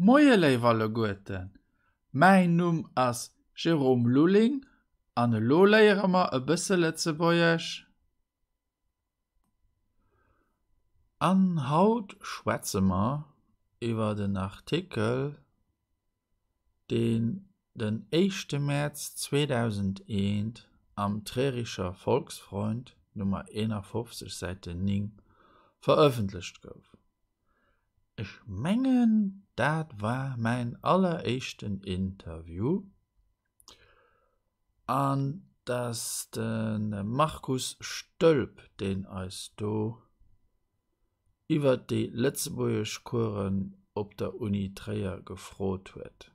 Moie léif alleguerten, mäin Numm ass Jérôme Lulling an elo léiere mer e bësse Lëtzebuergesch. An haut schwätze mer iwwer en Artikel, deen den éischte Mäerz 2001 am Trierischer Volksfreund, Nummer 51, Säite 9, verëffentlecht gouf. Ech mengen, dat war mäin alleréischten Interview. An dass de Markus Stölp, deen eis do iwwert déi Lëtzebuergeschcoursen op der Uni Tréier gefrot huet.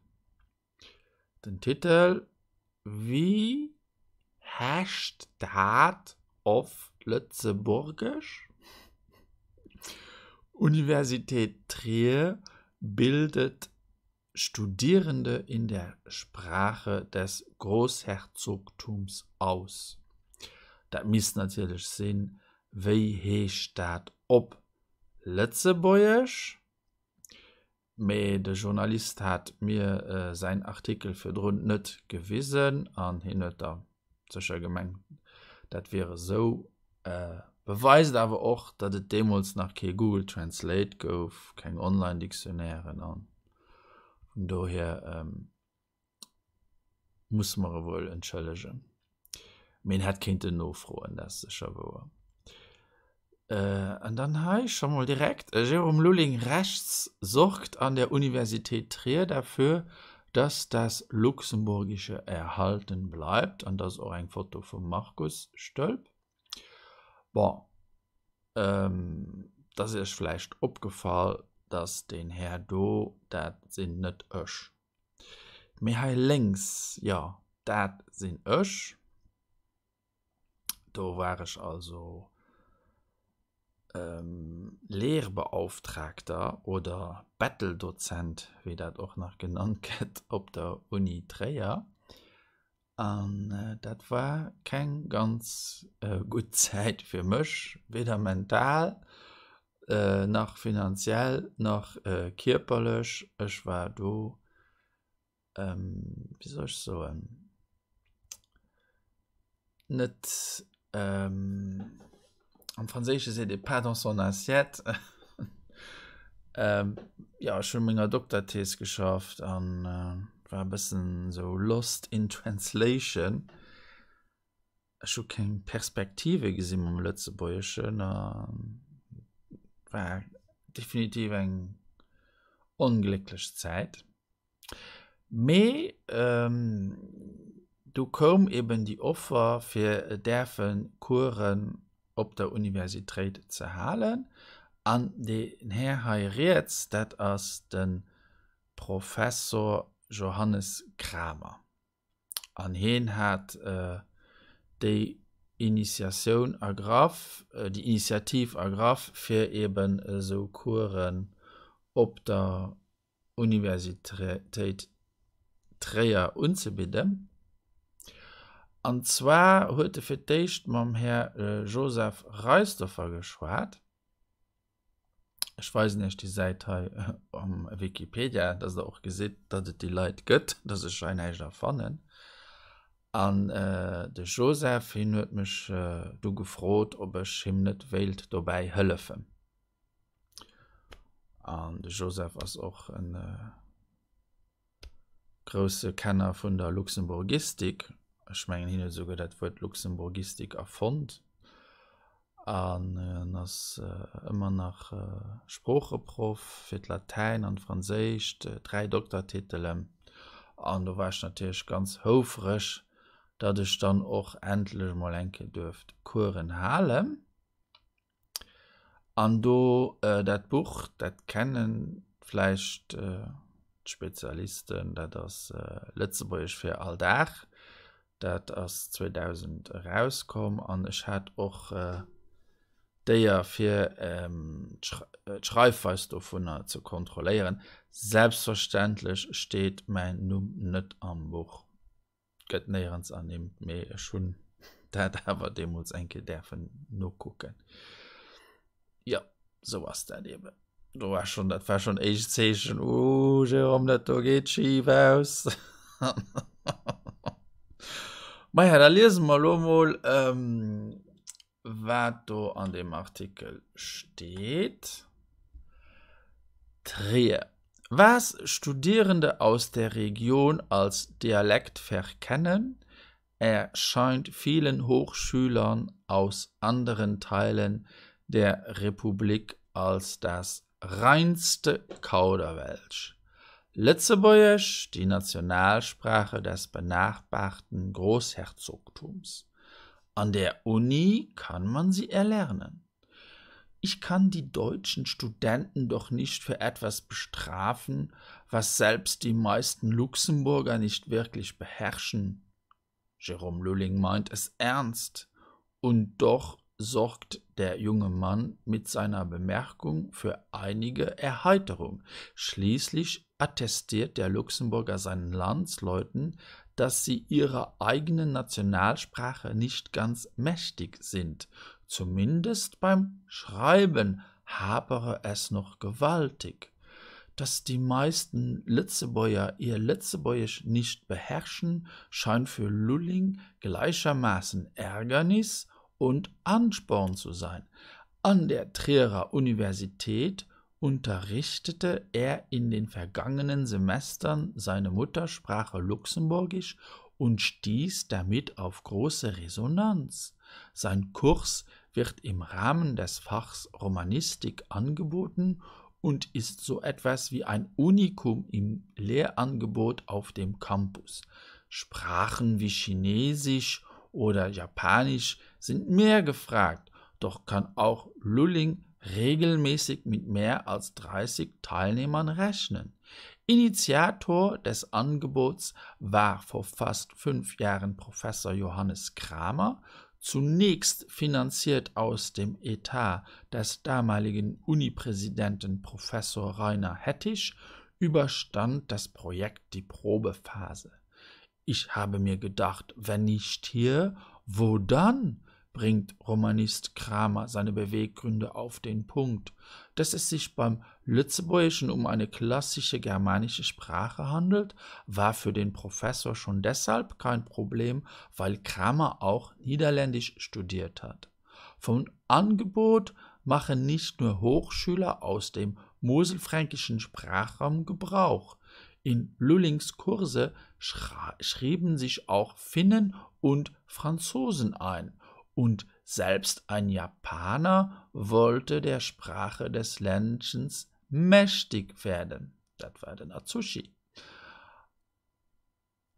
Den Titel, Wie hescht dat of Lëtzebuergesch? Universität Trier bildet Studierende in der Sprache des Großherzogtums aus. Dat misst natierlech sinn, Wéi heescht dat op Lëtzebuergesch? Mee de Journalist hat mir säin Artikel virdrun net gewisen an hien huet da sécher gemengt, dat wier esou. Beweist awer och, datt et deemools nach kee Google Translate gouf, keng Online-Dictionnairen an vun dohier Musse mer e wuel entschëllegen. Mee en hätt kéinten nofroen, dat ass sécher wouer. An dann hei scho mol direkt, Jérôme Lulling, rechts, sorgt an der Universität Trier dafür, dass das Luxemburgische erhalten bleibt. An dat ass och eng Foto vum Markus Stölp. Bon, et ass iech vläicht opgefall, dass deen Här do, dat sinn net ech. Mee hei lénks, jo, dat sinn ech. Do war ech also Lehrbeauftragter oder Betteldozent, wéi dat och nach genannt gëtt, op der Uni Tréier. An dat war keng ganz gutt Zäit fir mech, weder mental nach finanziell nach kierperlech. Ech war do, wéi soll ech soen, net, am Franséische seet ee pas dans son assiette. Jo, ech hu u menger Dokterthees geschafft an war e bëssen esou lost in translation. Ech hu keng Perspektive gesi mam Lëtzebuergeschen a war definitiv eng onglécklech Zäit. Mee du koum eben déi Offer fir däerfe Coursen op der Universitéit ze halen. An deen Här hei riets, dat ass de Professor Johannes Kramer. An hien hat déi Initiatioun ergraff, déi Initiativ ergraff, fir eben esou Coursen op der Universitéit Tréier unzebidden. An zwar huet e fir d'éischt mam Här Joseph Reisdorfer geschwat. Ech weisen Iech déi Säit hei am Wikipedia, dass Der och gesitt, datt et déi Leit gëtt, dass ech hei näischt erfannen. An de Joseph, hien huet mech du gefrot, ob ech him net wéilt dobäi hëllefen. An de Joseph ass och en grousse Kenner vun der Luxemburgistik. Ech mengen hien huet esouguer dat Wuert Luxemburgistik erfonnt. An en ass ëmmer nach Sproocheproff fir d'Latäin an d'Franséischt, 3 Doktertitelen. An do war ech natierlech ganz houfreg, datt ech dann och endlech emol eng Kéier duerft Coursen halen. An do dat Buch, dat kenne vläicht d'Spezialisten, dat ass Lëtzebuergesch fir all Dag. Dat ass 2000 erauskomm an ech hat och d'Éier fir d'Schreifweis dovunner ze kontrolléieren. Selbstverständlech steet mäin Numm net am Buch. Gëtt néierens ernimmt, mee ech hunn dat awer deemools eng Kéier däerfen nokucken. Jo, sou ass dat eben. Do war schon, dat war schon éischt Zeechen, oh Jérôme, dat do geet schif aus. Maja, da liese mer elo mol, ähm, wat do an deem Artikel steet. Trier. Was Studierende aus der Region als Dialekt verkennen, erscheint vielen Hochschülern aus anderen Teilen der Republik als das reinste Kauderwelsch. Lëtzebuergesch, die Nationalsprache des benachbarten Großherzogtums. An der Uni kann man sie erlernen. Ich kann die deutschen Studenten doch nicht für etwas bestrafen, was selbst die meisten Luxemburger nicht wirklich beherrschen. Jérôme Lulling meint es ernst. Und doch sorgt der junge Mann mit seiner Bemerkung für einige Erheiterung. Schließlich attestiert der Luxemburger seinen Landsleuten, dass sie ihrer eigenen Nationalsprache nicht ganz mächtig sind. Zumindest beim Schreiben hapere es noch gewaltig. Dass die meisten Lëtzebuerger ihr Lëtzebuergesch nicht beherrschen, scheint für Lulling gleichermaßen Ärgernis und Ansporn zu sein. An der Trierer Universität unterrichtete er in den vergangenen Semestern seine Muttersprache Luxemburgisch und stieß damit auf große Resonanz. Sein Kurs wird im Rahmen des Fachs Romanistik angeboten und ist so etwas wie ein Unikum im Lehrangebot auf dem Campus. Sprachen wie Chinesisch oder Japanisch sind mehr gefragt, doch kann auch Lulling regelmäßig mit mehr als 30 Teilnehmern rechnen. Initiator des Angebots war vor fast fünf Jahren Professor Johannes Kramer, zunächst finanziert aus dem Etat des damaligen Unipräsidenten Professor Rainer Hettich, überstand das Projekt die Probephase. Ich habe mir gedacht, wenn nicht hier, wo dann? bringt Romanist Kramer seine Beweggründe auf den Punkt. Dass es sich beim Lützebäuischen um eine klassische germanische Sprache handelt, war für den Professor schon deshalb kein Problem, weil Kramer auch Niederländisch studiert hat. Vom Angebot machen nicht nur Hochschüler aus dem moselfränkischen Sprachraum Gebrauch. In Lullings Kurse schrieben sich auch Finnen und Franzosen ein und selbst ein Japaner wollte der Sprache des Ländchens mächtig werden. Dat war den Atsushi.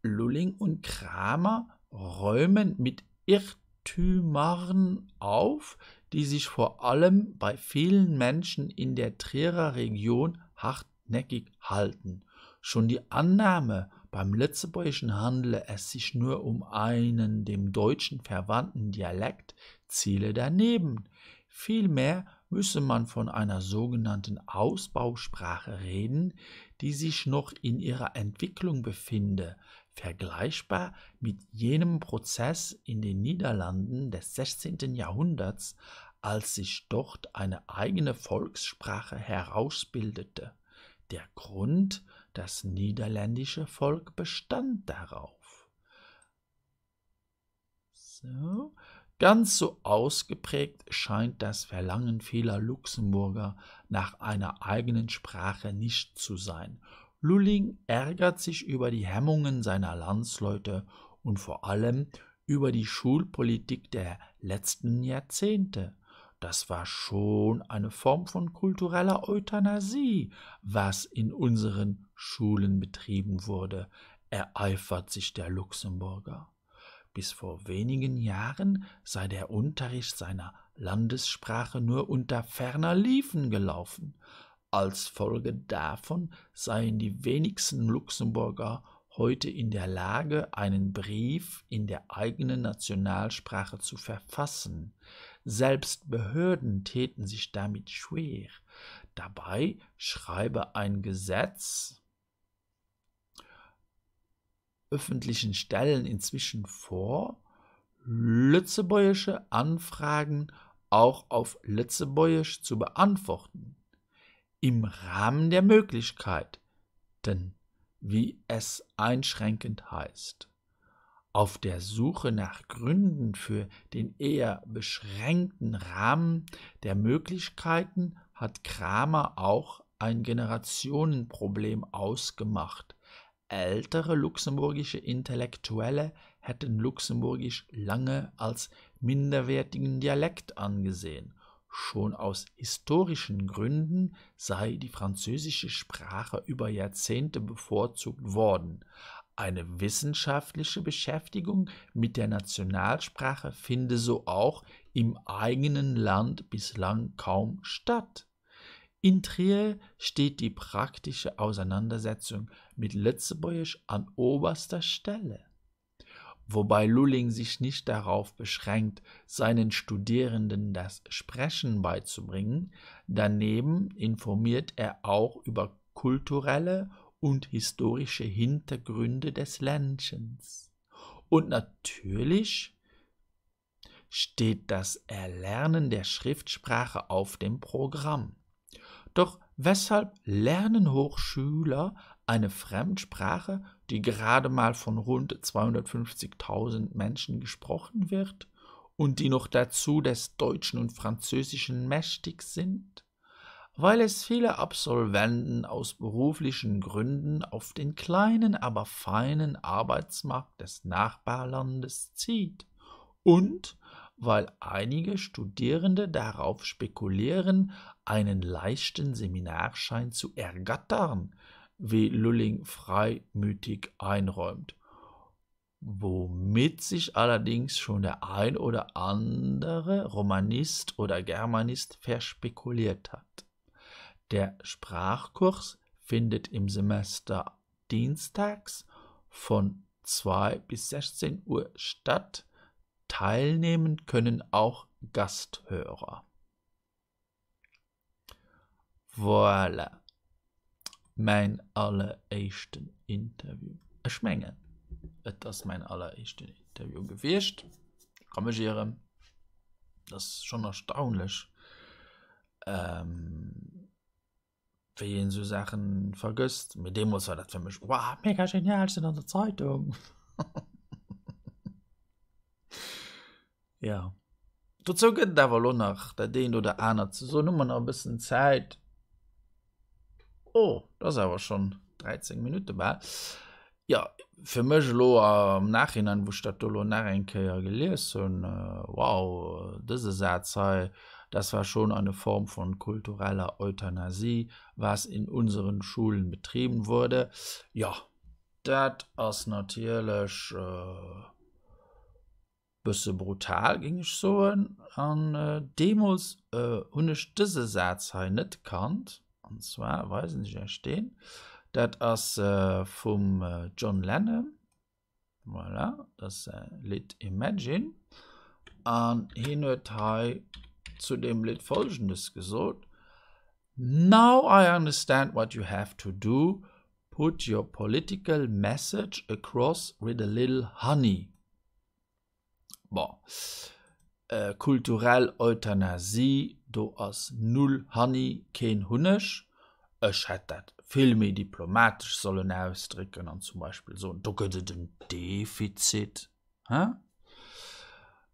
Lulling und Kramer räumen mit Irrtümern auf, die sich vor allem bei vielen Menschen in der Trierer Region hartnäckig halten. Schon die Annahme, beim Lëtzebuergeschen handele es sich nur um einen dem Deutschen verwandten Dialekt, ziele daneben. Vielmehr müsse man von einer sogenannten Ausbausprache reden, die sich noch in ihrer Entwicklung befinde, vergleichbar mit jenem Prozess in den Niederlanden des 16. Jahrhunderts, als sich dort eine eigene Volkssprache herausbildete. Der Grund, das niederländische Volk bestand darauf. So. Ganz so ausgeprägt scheint das Verlangen vieler Luxemburger nach einer eigenen Sprache nicht zu sein. Lulling ärgert sich über die Hemmungen seiner Landsleute und vor allem über die Schulpolitik der letzten Jahrzehnte. Das war schon eine Form von kultureller Euthanasie, was in unseren Schulen betrieben wurde, ereifert sich der Luxemburger. Bis vor wenigen Jahren sei der Unterricht seiner Landessprache nur unter ferner Liefen gelaufen. Als Folge davon seien die wenigsten Luxemburger heute in der Lage, einen Brief in der eigenen Nationalsprache zu verfassen. Selbst Behörden täten sich damit schwer. Dabei schreibe ein Gesetz öffentlichen Stellen inzwischen vor, lützebäuische Anfragen auch auf Lützebäuisch zu beantworten. Im Rahmen der Möglichkeiten, wie es einschränkend heißt. Auf der Suche nach Gründen für den eher beschränkten Rahmen der Möglichkeiten hat Kramer auch ein Generationenproblem ausgemacht. Ältere luxemburgische Intellektuelle hätten Luxemburgisch lange als minderwertigen Dialekt angesehen. Schon aus historischen Gründen sei die französische Sprache über Jahrzehnte bevorzugt worden. Eine wissenschaftliche Beschäftigung mit der Nationalsprache finde so auch im eigenen Land bislang kaum statt. In Trier steht die praktische Auseinandersetzung mit Lëtzebuergesch an oberster Stelle. Wobei Lulling sich nicht darauf beschränkt, seinen Studierenden das Sprechen beizubringen, daneben informiert er auch über kulturelle und historische Hintergründe des Ländchens. Und natürlich steht das Erlernen der Schriftsprache auf dem Programm. Doch weshalb lernen Hochschüler eine Fremdsprache, die gerade mal von rund 250.000 Menschen gesprochen wird und die noch dazu des Deutschen und Französischen mächtig sind? Weil es viele Absolventen aus beruflichen Gründen auf den kleinen, aber feinen Arbeitsmarkt des Nachbarlandes zieht und weil einige Studierende darauf spekulieren, einen leichten Seminarschein zu ergattern, wie Lulling freimütig einräumt womit sich allerdings schon der ein oder andere Romanist oder Germanist verspekuliert hat. Der Sprachkurs findet im Semester dienstags von 2 bis 16 Uhr statt. Teilnehmen können auch Gasthörer. Voilà, mäin alleréischten Interview. Ech mengen, et ass mäin alleréischten Interview gewiescht. Ka mech ieren. Dat ass schonn erstaunlech, wéi een esou Saache vergësst. Mee deemools war dat fir mech, Wow, mega genial, ech sinn an der Zeitung. Jo. Dozou gëtt et awer elo nach dat eent oder anert ze soen. Hu mer nach e bëssen Zäit? Oh, dat ass awer schonn 13 Minutte bal. Jo, fir mech elo am Nachhinein, wou ech dat do elo nach eng Kéier gelies hunn, wow, dëse Saz hei, Das war schon eine Form von kultureller Euthanasie, was in unseren Schulen betrieben wurde. Jo, dat ass natierlech Bësse brutal, géing ech soen. An deemools hunn ech dëse Saz hei net kannt. An zwar weisen ech Iech deen. Dat ass vum John Lennon. Voilà, dat ass säi Lidd Imagine. An hien huet hei zu deem Lidd Folgendes gesot, Now I understand what you have to do, put your political message across with a little honey. Bon, kulturell Euthanasie, do ass null Honey, keen Hunneg. Ech hätt dat vill méi diplomatesch sollen ausdrécken an zum Beispill soen, do gëtt et en Defizit, hein?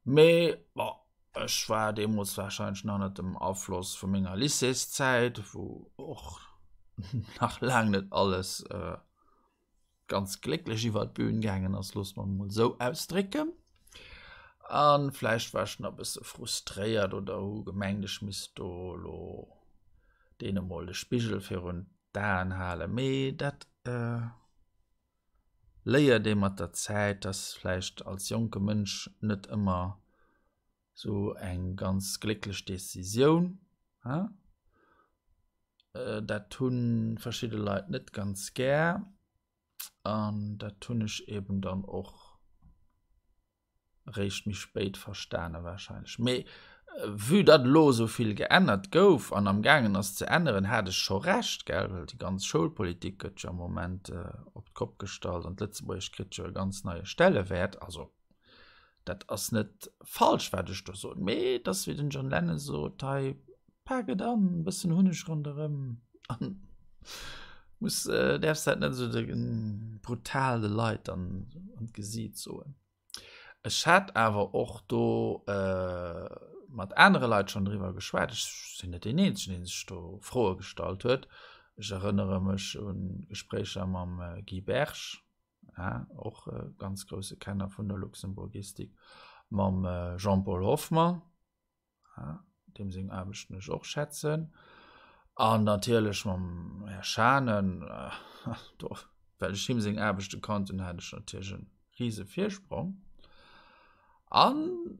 Mee bon, ech war deemools warscheinlech nach ënnert dem Afloss vu menger Lycéeszäit, wou och nach laang net alles ganz glécklech iwwer d'Bühn gaangen ass, loosse mer emol esou ausdrécken. A vläicht war ech nach e bësse frustréiert oder hu gemengt, ech misst do elo deene mol de Spigel virun d'Aen halen. Mee dat léiert ee mat der Zäit, dass vläicht als jonke Mënsch net ëmmer esou eng ganz glécklech Decisioun, hein? Dat hu verschidde Leit net ganz gär an dat hunn ech eben dann och réischt méi spéit verstane warscheinlech. Mee vue datt elo esou vill geännert gouf an am gaangen ass ze änneren, hat ech scho Recht, gell, well déi ganz Schoulpolitik gëtt jo am Moment op d'Kopp gestallt an d'Lëtzebuergescht kritt jo e ganz neie Stellewäert. Also dat ass net falsch, wat ech do soen, mee et ass wéi den John Lennon sot, hei pak et an, e bëssen Hunneg ronderëm. An muss äh, däerfs dat net esou de brutal de Leit dann an d'Gesiit soen. Ech hat awer och do äh, mat anere Leit schonn driwwer geschwat. Ech sinn net deen Eenzegen, dee sech do Froe gestallt huet. Ech erënnere mech un Gespréicher mam Guy Berg, ja, och e ganz grousse Kenner vun der Luxemburgistik, mam Jean-Paul Hoffmann, ja, deem seng Aarbechten ech och schätzen, an natierlech mam Här Schanen, do, well ech him seng Aarbechte kannt hunn, hat ech natierlech e rise Virsprong. An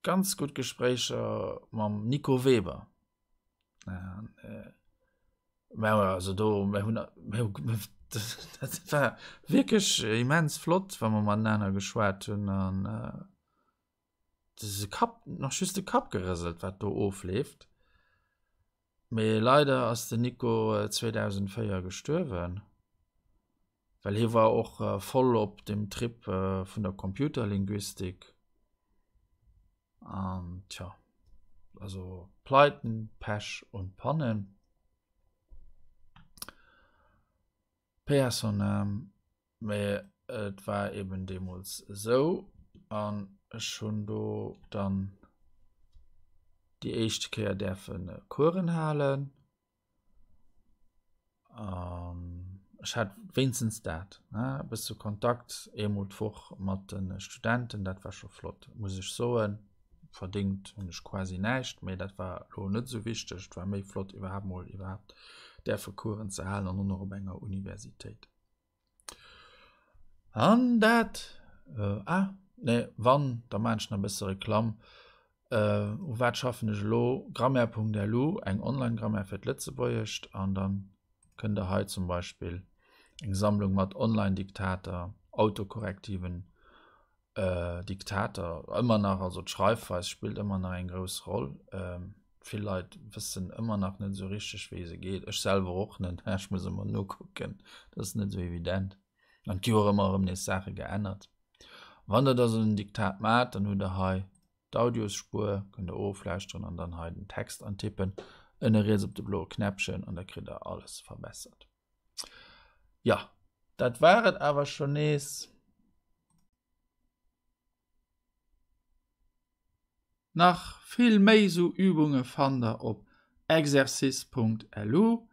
ganz gutt Gespréicher mam Nico Weber. An, äh, mä also do mir hunn dat war wierklech immens flott, wa mer matenaner geschwat hunn an äh, de Kapp nach just de Kapp gerëselt, wat do ofleeft. Mee leider ass den Nico 2004 gestuerwen, well hie war och voll op dem Trip vun der Computerlinguistik. An tja, also Pleiten, Pech und Pannen. Paix à son âme, mee et war eben deemools esou an ech hunn do dann déi éischt Kéier däerfe Coursen halen. An ech hat wéinstens dat, ne, e bësse Kontakt eemol d'Woch mat de Studenten, dat war scho flott, muss ech soen. Verdéngt hunn ech quasi näischt, mee dat war elo net esou wichteg. Et war méi flott iwwerhaapt mol iwwerhaapt däerfe Coursen ze halen an och nach op enger Universitéit. An dat, ah nee, wann, da maan ech nach e bësse Reklamm. U wat schaffen ech elo? Grammaire.lu, eng Online-Grammaire fir d'Lëtzebuergescht. An dann kënnt der hei zum Beispill eng Sammlung mat Online-Diktater, autokorrektiven Diktater ëmmer nach, also d'Schreifweis spillt ëmmer nach eng grouss Roll. Vill Leit wëssen ëmmer nach net esou richteg, wéi se geet. Ech selwer och net, ech muss ëmmer nokucken, dat ass net esou evident. An et gi och ëmmer erëm nees Saache geännert. Wann der da sou en Diktat maacht, dann hutt der hei d'Audiosspuer, kënnt der oflauschteren an dann hei den Text antippen, ënne riets op de bloe Knäppchen an da kritt der alles verbessert. Jo, dat war et awer schon nees. Nach vill méi sou Übunge fannt der op exercice.lu.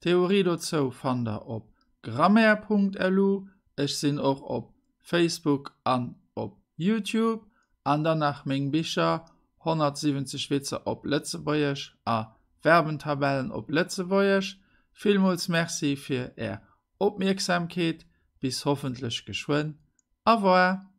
D'Theorie dozou fannt der op grammaire.lu. Ech sinn och op Facebook an op Youtube. An dann nach meng Bicher 170 Witzer op Lëtzebuergesch a Verbentabellen op Lëtzebuergesch. Villmools Merci fir Är Opmierksamkeet. Bis hoffentlech geschwënn. Au revoir.